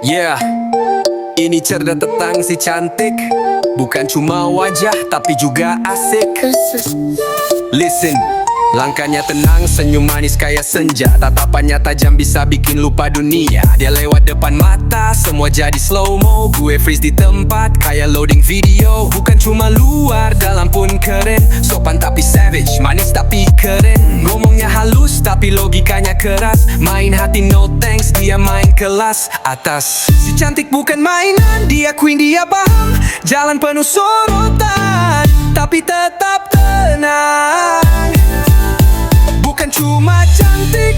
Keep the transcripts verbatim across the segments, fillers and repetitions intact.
Yeah, ini cerita tentang si cantik. Bukan cuma wajah, tapi juga asik. Listen, langkahnya tenang, senyum manis kayak senja. Tatapannya tajam, bisa bikin lupa dunia. Dia lewat depan mata, semua jadi slow mo. Gue freeze di tempat, kayak loading video. Bukan cuma luar, dalam pun keren. Sopan tapi savage, manis tapi keren. Ngomongnya halus, tapi logikanya keras. Main hati no thanks, dia main kelas atas. Si cantik bukan mainan, dia queen, dia paham. Jalan penuh sorotan, tapi tetap tenang. Bukan cuma cantik,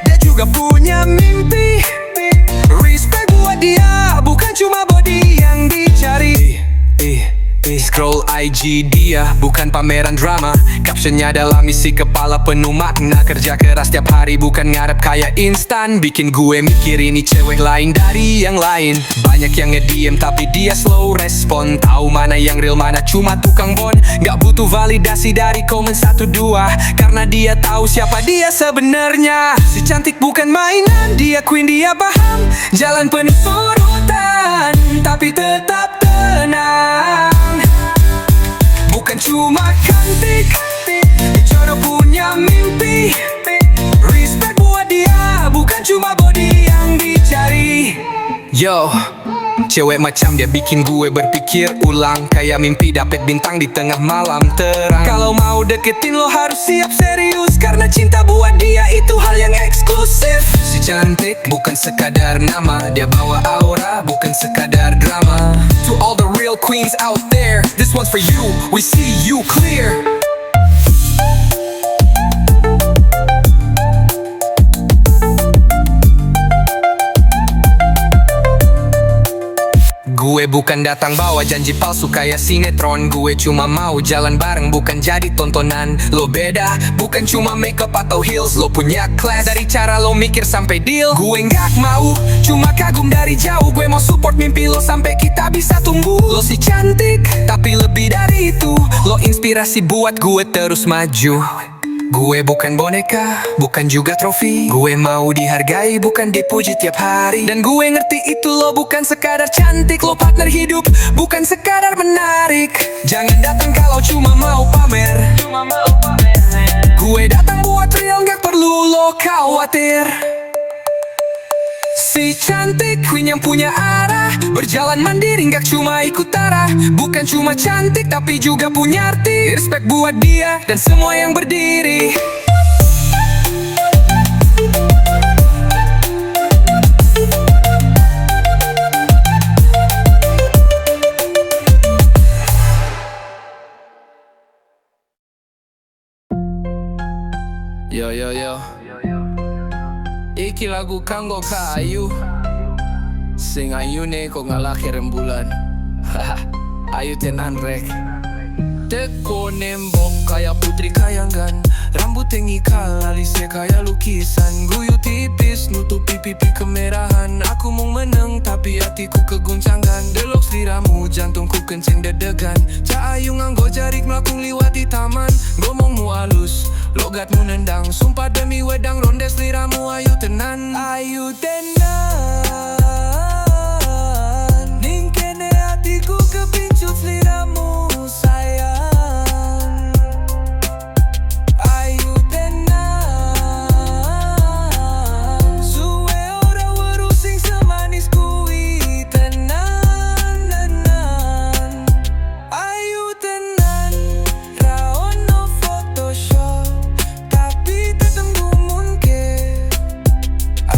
dia juga punya mimpi. Respect buat dia, bukan cuma body yang dicari. Scroll I G dia, bukan pameran drama. Captionnya dalam, isi kepala penuh makna. Kerja keras tiap hari, bukan ngarep kaya instan. Bikin gue mikir, ini cewek lain dari yang lain. Banyak yang nge-D M, tapi dia slow respon. Tahu mana yang real, mana cuma tukang bon. Nggak butuh validasi dari komen satu dua, karena dia tahu siapa dia sebenarnya. Si cantik bukan mainan, dia queen, dia paham. Jalan penuh sorotan, tapi tetap tenang. Bukan cuma cantik, dia juga punya mimpi. Respect buat dia, bukan cuma body yang dicari. Yo, cewek macam dia bikin gue berpikir ulang, kayak mimpi dapet bintang di tengah malam terang. Kalau mau deketin, lo harus siap serius, karena cinta buat dia itu hal yang eksklusif. Si cantik bukan sekadar nama, dia bawa aura, bukan sekadar drama. To all the real queens out there, this one's for you. We see you clear. Gue bukan datang bawa janji palsu kayak sinetron. Gue cuma mau jalan bareng, bukan jadi tontonan. Lo beda, bukan cuma makeup atau heels. Lo punya class, dari cara lo mikir sampai deal. Gue nggak mau cuma kagum dari jauh. Gue mau support mimpi lo sampai kita bisa tumbuh. Lo si cantik, tapi lebih dari itu, lo inspirasi buat gue terus maju. Gue bukan boneka, bukan juga trofi. Gue mau dihargai, bukan dipuji tiap hari. Dan gue ngerti itu, lo bukan sekadar cantik, lo partner hidup, bukan sekadar menarik. Jangan datang kalau cuma mau pamer. Gue datang buat real, nggak perlu lo khawatir. Si cantik queen yang punya arah, berjalan mandiri, nggak cuma ikut arah. Bukan cuma cantik, tapi juga punya arti. Respect buat dia dan semua yang berdiri. Yo, yo, yo. Iki lagu kanggo ka Ayu. Sing Ayu ne ko ngalahke rembulan. Ayu tenan, Rek. Teko nembok kayak Putri Kayangan. Rambut tinggi kalalis kayak lukisan. Guyu tipis nutupi pipi kemerahan. Aku mung meneng tapi atiku keguncangan. Delok sliramu jantungku kenceng dedegan. Cak Ayu nganggo jarik melakung liwati taman. Ngomongmu alus, logatmu nendang. Sumpah demi wedang ronde sliramu Ayu tenan. Ayu tenan. Ning kene atiku kepincut sliramu sayang. Ayu tenan. Suwe ora weruh sing samanis kui tenan, tenan. Ayu tenan, ra ono Photoshop, tapi tetep gumun ke.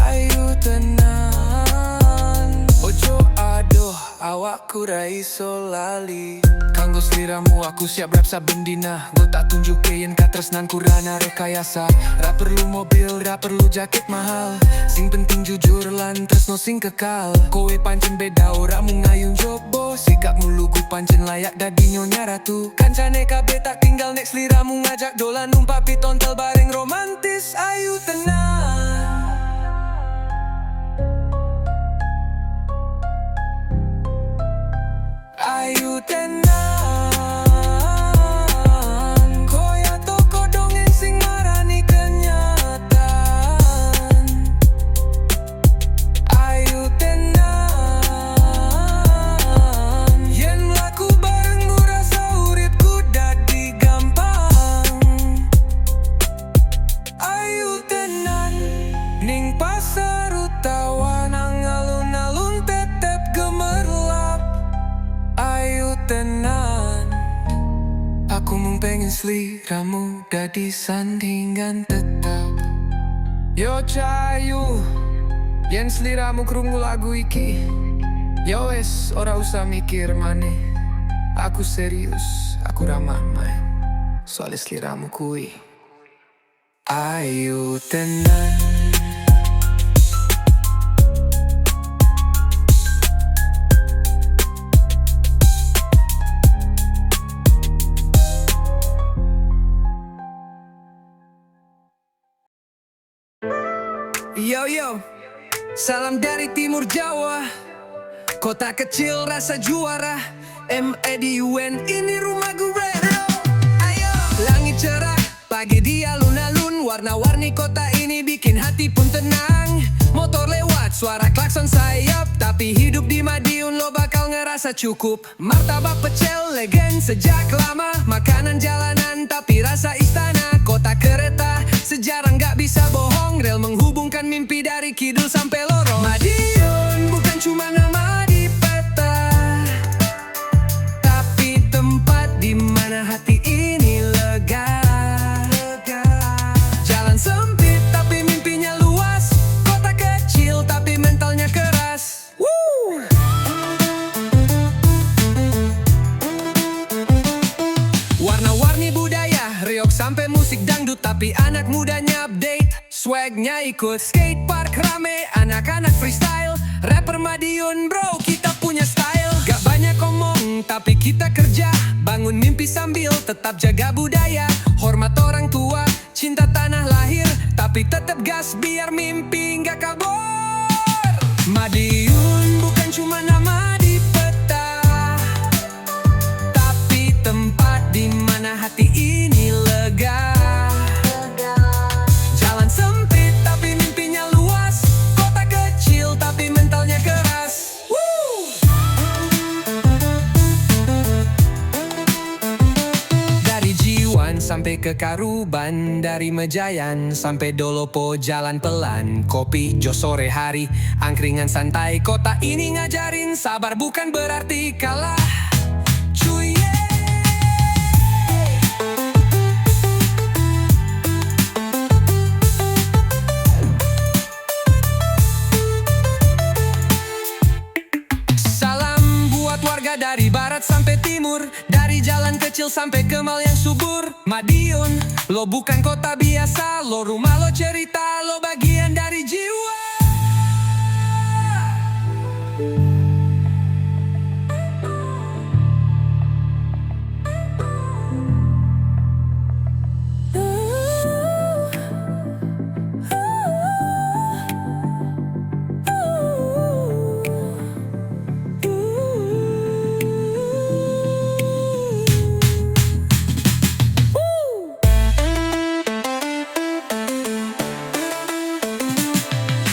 Ayu tenan, ojo adoh, awakku ra iso lali. Kanggo sliramu aku siap rap saben dina. Go tak tunjukke yen katresnanku ra na rekayasa. Ra perlu mobil, ra perlu jaket mahal. Sing penting jujur lan tresno sing kekal. Kowe pancen beda, ora mung Ayu jo Boh. Sikapmu lugu pancen layak dadi nyonya ratu. Kancane kabeh tak tinggal nek sliramu ngajak dolan numpak pitontel bareng romantis. Ayu tenan. Ayu tenan, koyak toko dongeng sing marani kenyataan. Sliramu dadi sandingan tetap. Yo cayu, yen sliramu krungu lagu iki, yo wes, ora usah mikir maneh. Aku serius, aku ra main-main. Soalnya sliramu kui. Ayo tenang. Yo, yo. Salam dari Timur Jawa. Kota kecil rasa juara. M A D U N, ini rumah gue, bro. Ayo. Langit cerah, pagi di alun-alun, warna-warni kota ini bikin hati pun tenang. Motor lewat, suara klakson sayap, tapi hidup di Madiun lo bakal ngerasa cukup. Martabak pecel, legend sejak lama, makanan jalanan, tapi rasa istana. Kota kereta, sejarah nggak bisa bohong, rel menghubungkan mimpi dari kidul sampai lorong. Madiun bukan cuma nama di peta, tapi tempat di mana hati ini lega. Jalan sempit, tapi mimpinya luas. Kota kecil, tapi mentalnya keras. Woo! Warna-warni budaya, reok sampai musik dangdut, tapi anak mudanya update. Swagnya ikut, skatepark rame, anak-anak freestyle. Rapper Madiun, bro, kita punya style. Gak banyak omong, tapi kita kerja. Bangun mimpi sambil tetap jaga budaya. Hormat orang tua, cinta tanah lahir, tapi tetap gas biar mimpi nggak kabur. Madiun bukan cuma nama di peta, tapi tempat di mana hati ini lega. Jalan sempit, tapi mimpinya luas. Kota kecil, tapi mentalnya keras. Woo! Dari Jiwan sampai ke Karuban, dari Mejayan sampai Dolopo, jalan pelan, kopi jo sore hari, angkringan santai. Kota ini ngajarin sabar bukan berarti kalah. Cuy, yeah. Salam buat warga dari barat sampai timur, dari jalan kecil sampai ke mal yang subur. Madiun, lo bukan kota biasa, lo rumah, lo cerita, lo bagian dari jiwa.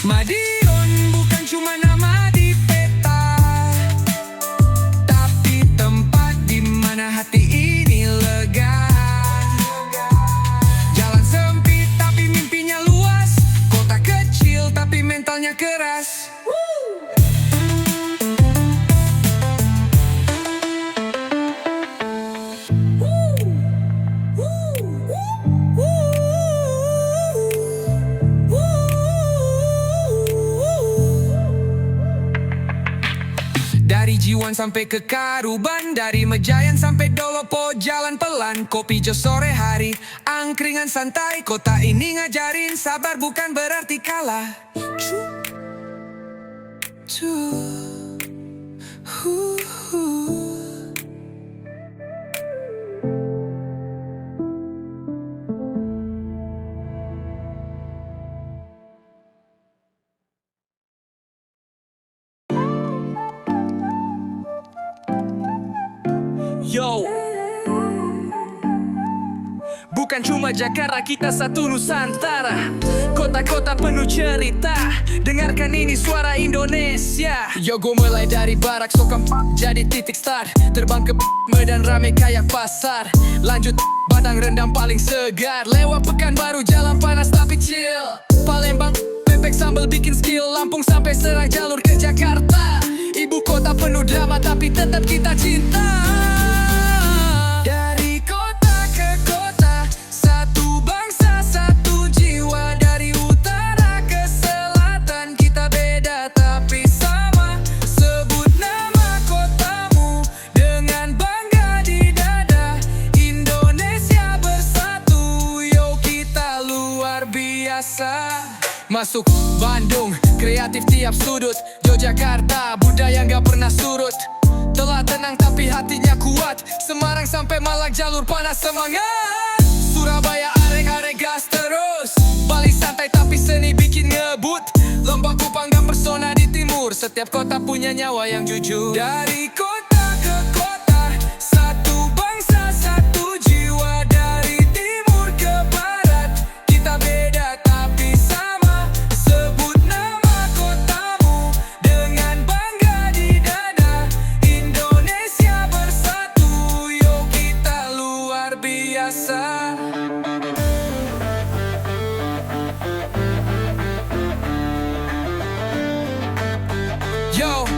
Madiun bukan cuma nama di peta, tapi tempat di mana hati ini lega. Jalan sempit tapi mimpinya luas, kota kecil tapi mentalnya keras. Dari Jiwan sampai ke Karuban, dari Mejayan sampai Dolopo, jalan pelan, kopi jo sore hari, angkringan santai. Kota ini ngajarin sabar bukan berarti kalah. Cu, cu, hu, hu. Yo. Bukan cuma Jakarta, kita satu Nusantara. Kota-kota penuh cerita. Dengarkan ini suara Indonesia. Yo, gue mulai dari Barak, Sokam jadi titik start. Terbang ke Medan, rame kayak pasar. Lanjut Padang, rendang paling segar. Lewat Pekanbaru, jalan panas tapi chill. Palembang, bebek sambal bikin skill. Lampung sampai Serang, jalur ke Jakarta. Ibu kota penuh drama, tapi tetap kita cinta. Dari kota ke kota. Masuk Bandung, kreatif tiap sudut. Yogyakarta, budaya nggak pernah surut. Telah tenang tapi hatinya kuat. Semarang sampai Malang, jalur panas semangat. Surabaya, arek-arek gas terus. Bali santai tapi seni bikin ngebut. Lombok, Kupang dan Pesona di timur. Setiap kota punya nyawa yang jujur. Dari kota ke kota, satu bangsa, satu jiwa. Dari timur ke barat, kita beda tapi sama. Sebut nama kotamu dengan bangga di dada. Indonesia bersatu, yo, kita luar biasa. Yo,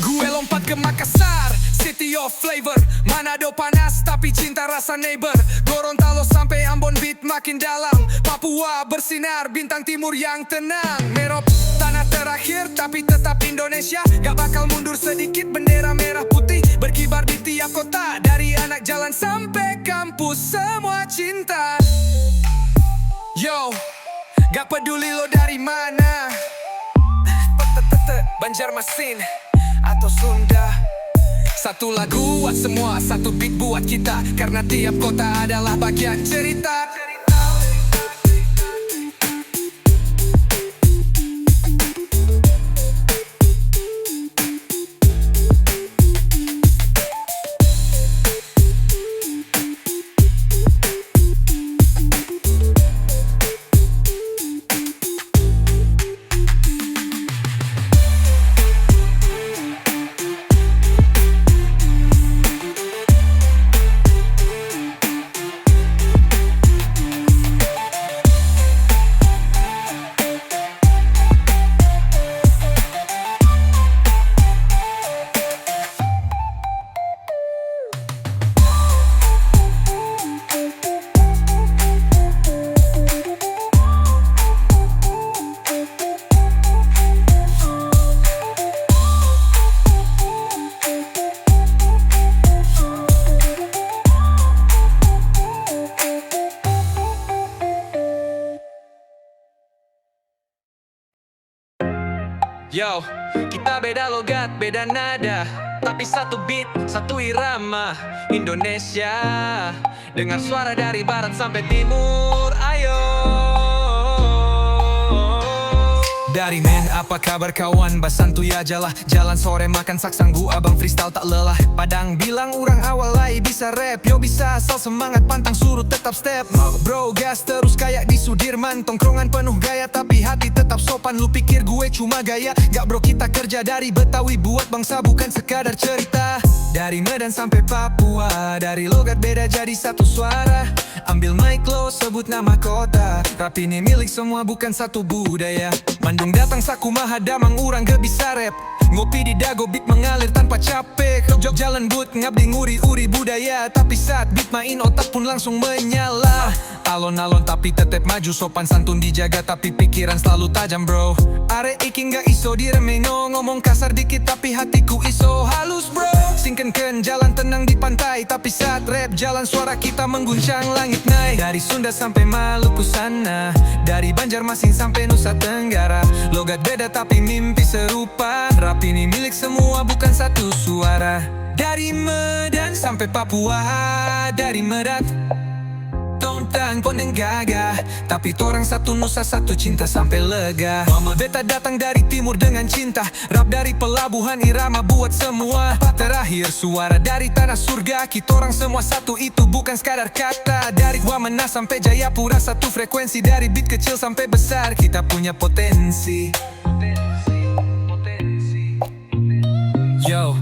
gue lompat ke Makassar, city of flavor. Manado panas tapi cinta rasa neighbor. Gorontalo sampai Ambon, beat makin dalam. Papua bersinar, bintang timur yang tenang. Merauke tanah terakhir tapi tetap Indonesia. Gak bakal mundur sedikit, bendera merah putih berkibar di tiap kota. Dari anak jalan sampai kampus, semua cinta. Yo, gak peduli lo dari mana. Banjar Masin atau Sunda. Satu lagu buat semua, satu beat buat kita. Karena tiap kota adalah bagian cerita. Yo, kita beda logat, beda nada, tapi satu beat, satu irama. Indonesia, dengar suara dari barat sampai timur, ayo. Dari men, apa kabar kawan? Basantuy ajalah, jalan sore makan saksang, bu abang freestyle tak lelah. Padang bilang urang awal lai bisa rap, yo bisa, asal semangat pantang surut, tetap step. Bro, gas terus kayak di Sudirman, tongkrongan penuh gaya tapi hati tetap sopan. Lu pikir gue cuma gaya? Gak bro, kita kerja dari Betawi buat bangsa, bukan sekadar cerita. Dari Medan sampai Papua, dari logat beda jadi satu suara. Ambil mic lo, sebut nama kota. Rap ini milik semua, bukan satu budaya. Bandung datang, Sakumaha, Damang, urang gak bisa rap. Ngopi di Dago, beat mengalir tanpa capek. Jok jalan but ngabdi nguri-uri budaya. Tapi saat beat main, otak pun langsung menyala. Alon-alon tapi tetep maju, sopan santun dijaga tapi pikiran selalu tajam, bro. Arek iking gak iso diremehno, ngomong kasar dikit tapi hatiku iso halus, bro. Singkenken jalan tenang di pantai, tapi saat rap jalan suara kita mengguncang langit, nai. Dari Sunda sampai Maluku sana, dari Banjarmasin sampai Nusa Tenggara, logat beda tapi mimpi serupa. Rap ini milik semua, bukan satu suara. Dari Medan sampai Papua, dari Merak, Tontang pondeng gagah, tapi torang satu nusa, satu cinta sampai lega. Mama Beta datang dari timur dengan cinta, rap dari pelabuhan, irama buat semua. Terakhir suara dari tanah surga, kitorang semua satu, itu bukan sekadar kata. Dari Wamena sampai Jayapura, satu frekuensi, dari beat kecil sampai besar, kita punya potensi. Yo,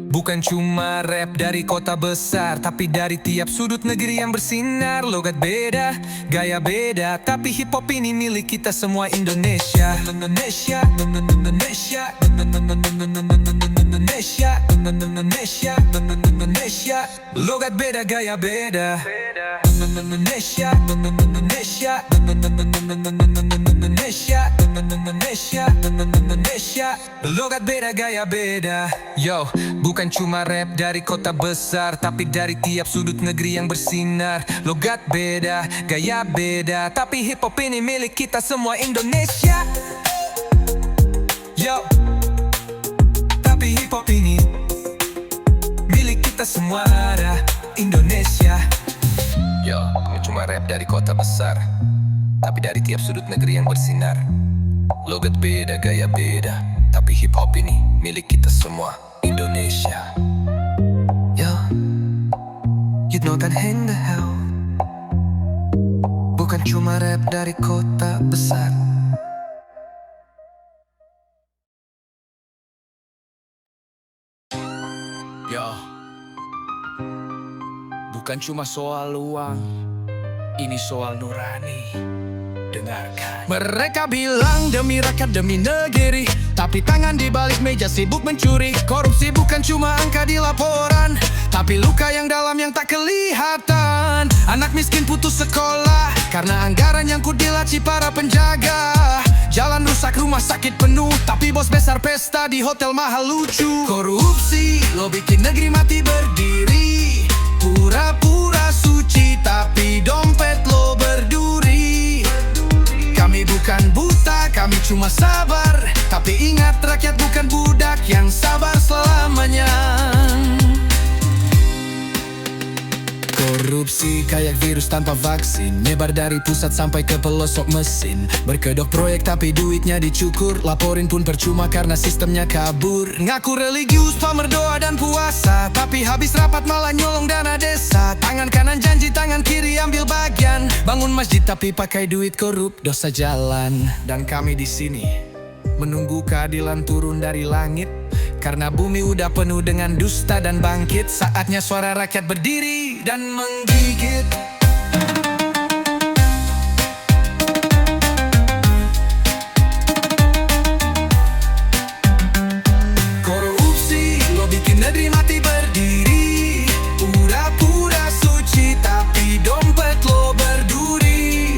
bukan cuma rap dari kota besar, tapi dari tiap sudut negeri yang bersinar. Logat beda, gaya beda, tapi hip hop ini milik kita semua, Indonesia. Indonesia, Indonesia, Indonesia, Indonesia, Indonesia. Logat beda, gaya beda. Indonesia, Indonesia. Indonesia, Indonesia, Indonesia, Indonesia. Logat beda, gaya beda. Yo, bukan cuma rap dari kota besar, tapi dari tiap sudut negeri yang bersinar. Logat beda, gaya beda, tapi hip hop ini milik kita semua Indonesia. Yo, tapi hip hop ini milik kita semua, Indonesia. Yo, bukan cuma rap dari kota besar, tapi dari tiap sudut negeri yang bersinar. Logat beda, gaya beda, tapi hip hop ini milik kita semua Indonesia. Yo, you know that hang the hell. Bukan cuma rap dari kota besar. Yo. Bukan cuma soal uang, ini soal nurani. Dengarkan. Mereka bilang demi rakyat, demi negeri, tapi tangan di balik meja sibuk mencuri. Korupsi bukan cuma angka di laporan, tapi luka yang dalam yang tak kelihatan. Anak miskin putus sekolah karena anggaran nyangkut di laci para penjaga. Jalan rusak, rumah sakit penuh, tapi bos besar pesta di hotel mahal lucu. Korupsi lo bikin negeri mati berdiri. Pura-pura suci tapi dompet lo berduri. Kami bukan buta, kami cuma sabar. Tapi ingat, rakyat bukan budak yang sabar selamanya. Korupsi kayak virus tanpa vaksin, nyebar dari pusat sampai ke pelosok mesin. Berkedok proyek tapi duitnya dicukur, laporin pun percuma karena sistemnya kabur. Ngaku religius, pamer doa dan puasa, tapi habis rapat malah nyolong dana desa. Tangan kanan janji, tangan kiri ambil bagian. Bangun masjid tapi pakai duit korup, dosa jalan. Dan kami di sini menunggu keadilan turun dari langit, karena bumi udah penuh dengan dusta dan bangkit. Saatnya suara rakyat berdiri dan menggigit. Korupsi lo bikin negeri mati berdiri. Pura-pura suci tapi dompet lo berduri.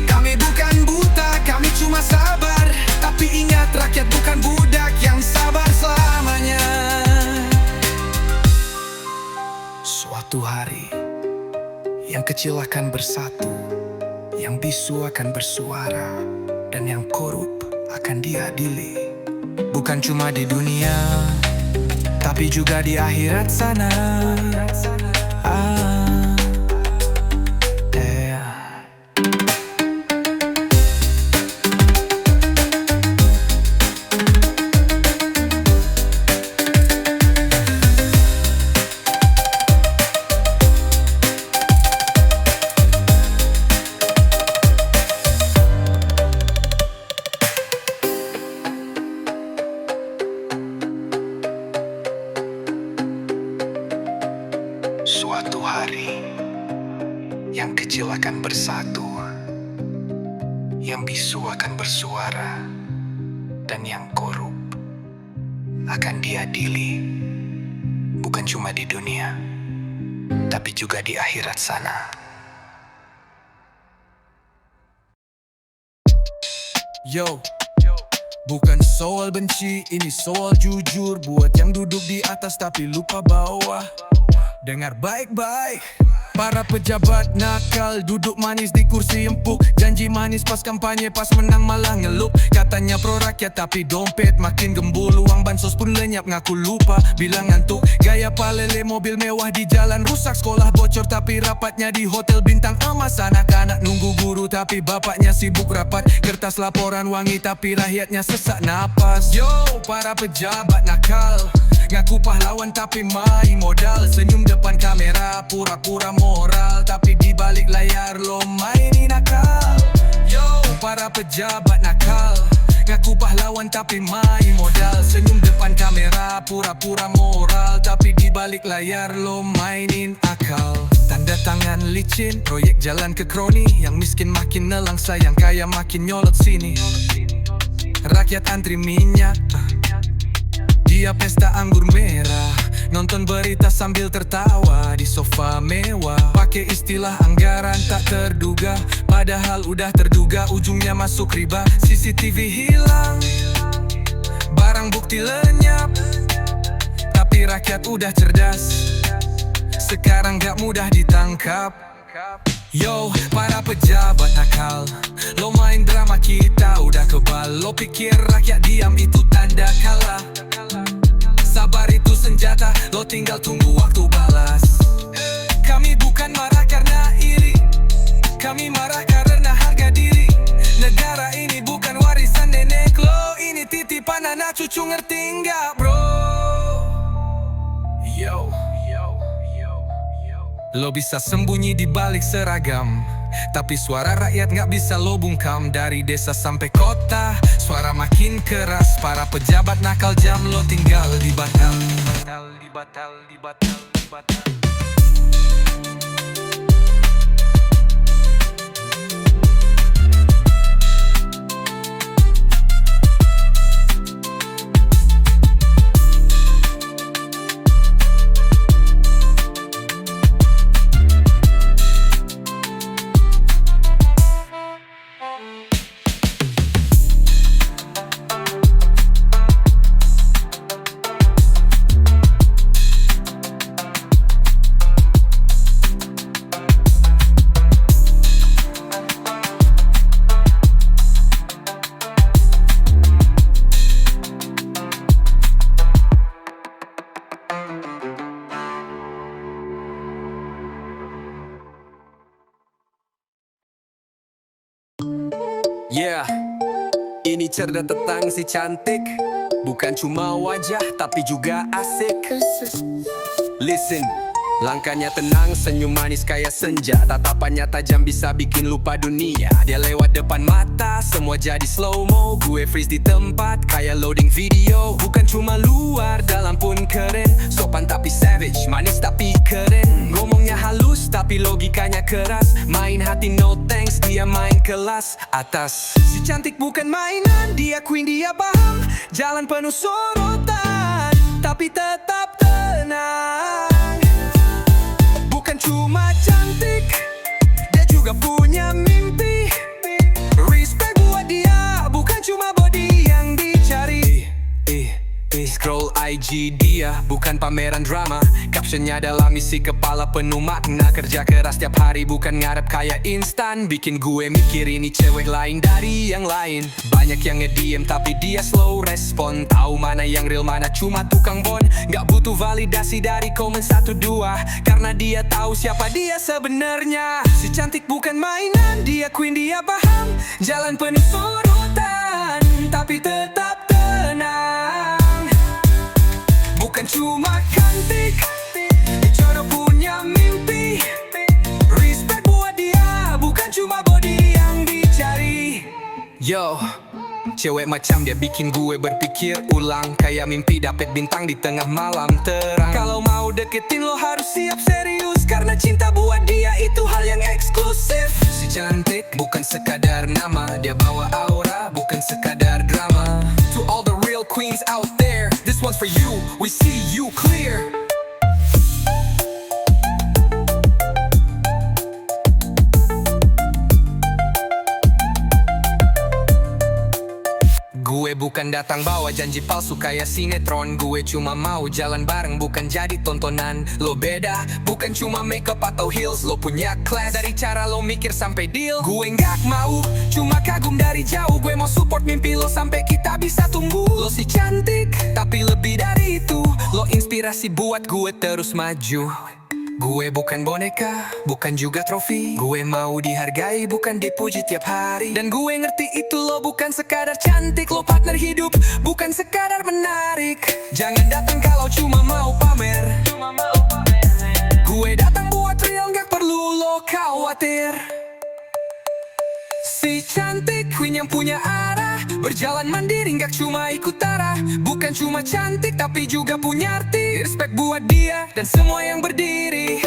Kami bukan buta, kami cuma sabar. Tapi ingat, rakyat bukan budak yang sabar selamanya. Suatu hari, yang kecil akan bersatu, yang bisu akan bersuara, dan yang korup akan diadili. Bukan cuma di dunia, tapi juga di akhirat sana. Ah, eh. Suatu hari, yang kecil akan bersatu, yang bisu akan bersuara, dan yang korup akan diadili. Bukan cuma di dunia, tapi juga di akhirat sana. Yo, bukan soal benci, ini soal jujur. Buat yang duduk di atas tapi lupa bawah. Dengar baik-baik. Para pejabat nakal duduk manis di kursi empuk. Janji manis pas kampanye, pas menang malah ngeluh. Katanya pro rakyat tapi dompet makin gembul. Uang bansos pun lenyap, ngaku lupa bilang ngantuk. Gaya palele, mobil mewah di jalan rusak. Sekolah bocor tapi rapatnya di hotel bintang emas. Anak-anak nunggu guru tapi bapaknya sibuk rapat. Kertas laporan wangi tapi rakyatnya sesak napas. Yo, para pejabat nakal, ngaku pahlawan tapi main modal. Senyum depan kamera, pura-pura moral, tapi di balik layar lo mainin akal. Yo, para pejabat nakal, ngaku pahlawan tapi main modal. Senyum depan kamera, pura-pura moral, tapi di balik layar lo mainin akal. Tanda tangan licin, proyek jalan ke kroni. Yang miskin makin nelangsa, yang kaya makin nyolot sini. Rakyat antri minyak, dia pesta anggur merah. Nonton berita sambil tertawa di sofa mewah. Pakai istilah anggaran tak terduga, padahal udah terduga ujungnya masuk riba. C C T V hilang, barang bukti lenyap. Tapi rakyat udah cerdas, sekarang gak mudah ditangkap. Yo, para pejabat nakal, lo main drama, kita udah kebal. Lo pikir rakyat diam itu tanda kalah? Sabar itu senjata, lo tinggal tunggu waktu balas. Kami bukan marah karena iri, kami marah karena harga diri. Negara ini bukan warisan nenek lo, ini titipan anak cucu, ngerti nggak, bro? Yo, yo, yo, yo. Lo bisa sembunyi di balik seragam, tapi suara rakyat nggak bisa lo bungkam. Dari desa sampai kota, suara makin keras. Para pejabat nakal, jam lo tinggal dibatal. Dibatal, dibatal, dibatal, dibatal. Yeah, ini cerita tentang si cantik. Bukan cuma wajah, tapi juga asik. Listen, langkahnya tenang, senyum manis kayak senja. Tatapannya tajam, bisa bikin lupa dunia. Dia lewat depan mata, semua jadi slow mo. Gue freeze di tempat, kayak loading video. Bukan cuma luar, dalam pun keren. Sopan tapi savage, manis tapi keren. Ngomongnya halus, tapi logikanya keras. Main hati no thanks, dia main kelas atas. Si cantik bukan mainan, dia queen, dia paham. Jalan penuh sorotan, tapi tetap tenang. Bukan cuma cantik, dia juga punya mimpi. Respect buat dia, bukan cuma body yang dicari. Ih, ih, ih. Scroll I G dia, bukan pameran drama. Captionnya dalam, isi kepala penuh makna. Kerja keras tiap hari, bukan ngarep kaya instan. Bikin gue mikir, ini cewek lain dari yang lain. Banyak yang nge-D M tapi dia slow respon. Tahu mana yang real, mana cuma tukang bon. Nggak butuh validasi dari komen satu dua, karena dia tahu siapa dia sebenarnya. Si cantik bukan mainan, dia queen, dia paham. Jalan penuh sorotan, tapi tetap tenang. Bukan cuma cantik, dia juga punya mimpi. Respect buat dia, bukan cuma body yang dicari. Yo, cewek macam dia bikin gue berpikir ulang, kayak mimpi dapet bintang di tengah malam terang. Kalau mau deketin, lo harus siap serius, karena cinta buat dia itu hal yang eksklusif. Si cantik bukan sekadar nama, dia bawa aura, bukan sekadar drama. To all the real queens out there, this one's for you, we see you clear. Gue bukan datang bawa janji palsu kayak sinetron. Gue cuma mau jalan bareng, bukan jadi tontonan. Lo beda, bukan cuma makeup atau heels, lo punya class. Dari cara lo mikir sampai deal, gue nggak mau cuma kagum dari jauh. Gue mau support mimpi lo sampai kita bisa tumbuh. Lo si cantik, tapi lebih dari itu, lo inspirasi buat gue terus maju. Gue bukan boneka, bukan juga trofi. Gue mau dihargai, bukan dipuji tiap hari. Dan gue ngerti itu, lo bukan sekadar cantik, lo partner hidup, bukan sekadar menarik. Jangan datang kalau cuma mau pamer. Gue datang buat real, nggak perlu lo khawatir. Si cantik queen yang punya arah, berjalan mandiri, nggak cuma ikut arah. Bukan cuma cantik, tapi juga punya arti. Respect buat dia dan semua yang berdiri.